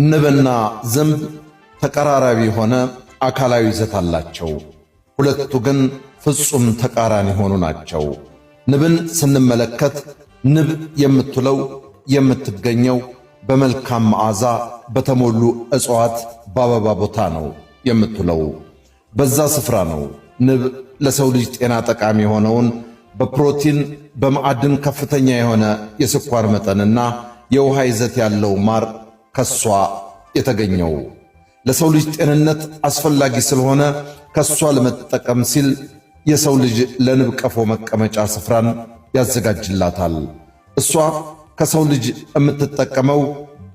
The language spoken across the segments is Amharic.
ንብና ዝንብ ተቀራራቢ የሆነ አካላዊ ይዘት አላቸው። ሁለቱ ግን ፍጹም ተቃራኒ የሆኑ ናቸው። ንብን ስንመለከት ንብ የምትውለው የምትገኘው በመልካም መዓዛ በተሞሉ እጽዋት በአበባ ቦታ ነው የምትውለው። በዛ ስፍራ ነው ንብ ለሰው ልጅ ጤና ጠቃሚ የሆነውን በፕሮቲን በማዕድን ከፍተኛ የሆነ የስኳር መጠንና የውሃ ይዘት ያለው ማር ከሷ የተገኘው። ለሰው ልጅ ጤንነት አስፈላጊ ስለሆነ ከሷ ለመጠቀም ሲል የሰው ልጅ ለንብ ቀፎ መቀመጫ ስፍራን ያዘጋጅላታል። እሷ ከሰው ልጅ የምትጠቀመው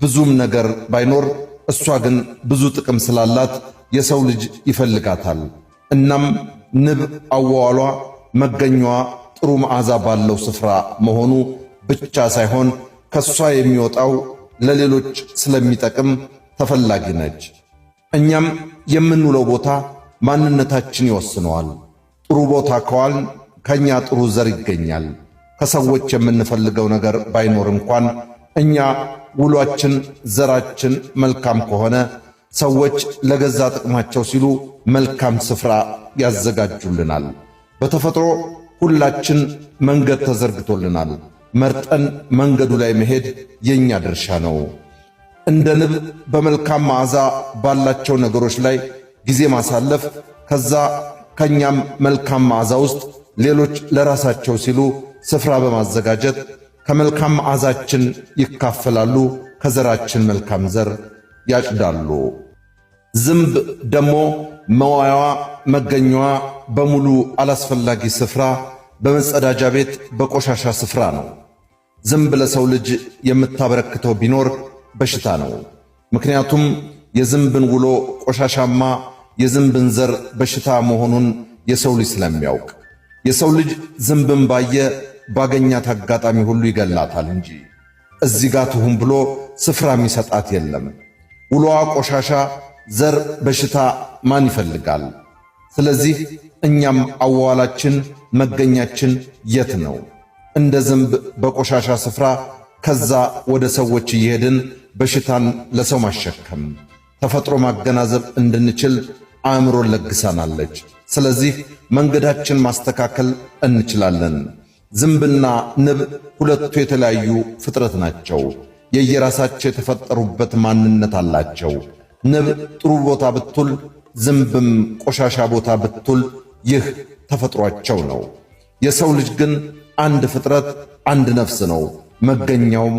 ብዙም ነገር ባይኖር እሷ ግን ብዙ ጥቅም ስላላት የሰው ልጅ ይፈልጋታል። እናም ንብ አዋዋሏ መገኛዋ ጥሩ መዓዛ ባለው ስፍራ መሆኑ ብቻ ሳይሆን ከሷ የሚወጣው ለሌሎች ስለሚጠቅም ተፈላጊ ነች። እኛም የምንውለው ቦታ ማንነታችን ይወስነዋል። ጥሩ ቦታ ከዋልን ከኛ ጥሩ ዘር ይገኛል። ከሰዎች የምንፈልገው ነገር ባይኖር እንኳን እኛ ውሏችን፣ ዘራችን መልካም ከሆነ ሰዎች ለገዛ ጥቅማቸው ሲሉ መልካም ስፍራ ያዘጋጁልናል። በተፈጥሮ ሁላችን መንገድ ተዘርግቶልናል። መርጠን መንገዱ ላይ መሄድ የኛ ድርሻ ነው። እንደ ንብ በመልካም መዓዛ ባላቸው ነገሮች ላይ ጊዜ ማሳለፍ፣ ከዛ ከኛም መልካም መዓዛ ውስጥ ሌሎች ለራሳቸው ሲሉ ስፍራ በማዘጋጀት ከመልካም መዓዛችን ይካፈላሉ፣ ከዘራችን መልካም ዘር ያጭዳሉ። ዝንብ ደግሞ መዋያዋ መገኛዋ በሙሉ አላስፈላጊ ስፍራ በመጸዳጃ ቤት በቆሻሻ ስፍራ ነው። ዝንብ ለሰው ልጅ የምታበረክተው ቢኖር በሽታ ነው። ምክንያቱም የዝንብን ውሎ ቆሻሻማ የዝንብን ዘር በሽታ መሆኑን የሰው ልጅ ስለሚያውቅ የሰው ልጅ ዝንብን ባየ ባገኛት አጋጣሚ ሁሉ ይገላታል እንጂ እዚህ ጋር ትሁን ብሎ ስፍራ የሚሰጣት የለም። ውሎዋ ቆሻሻ፣ ዘር በሽታ ማን ይፈልጋል? ስለዚህ እኛም አዋዋላችን መገኛችን የት ነው? እንደ ዝንብ በቆሻሻ ስፍራ ከዛ ወደ ሰዎች እየሄድን በሽታን ለሰው ማሸከም ተፈጥሮ ማገናዘብ እንድንችል አእምሮን ለግሳናለች። ስለዚህ መንገዳችን ማስተካከል እንችላለን። ዝንብና ንብ ሁለቱ የተለያዩ ፍጥረት ናቸው። የየራሳቸው የተፈጠሩበት ማንነት አላቸው። ንብ ጥሩ ቦታ ብትውል፣ ዝንብም ቆሻሻ ቦታ ብትውል፣ ይህ ተፈጥሯቸው ነው። የሰው ልጅ ግን አንድ ፍጥረት፣ አንድ ነፍስ ነው። መገኛውም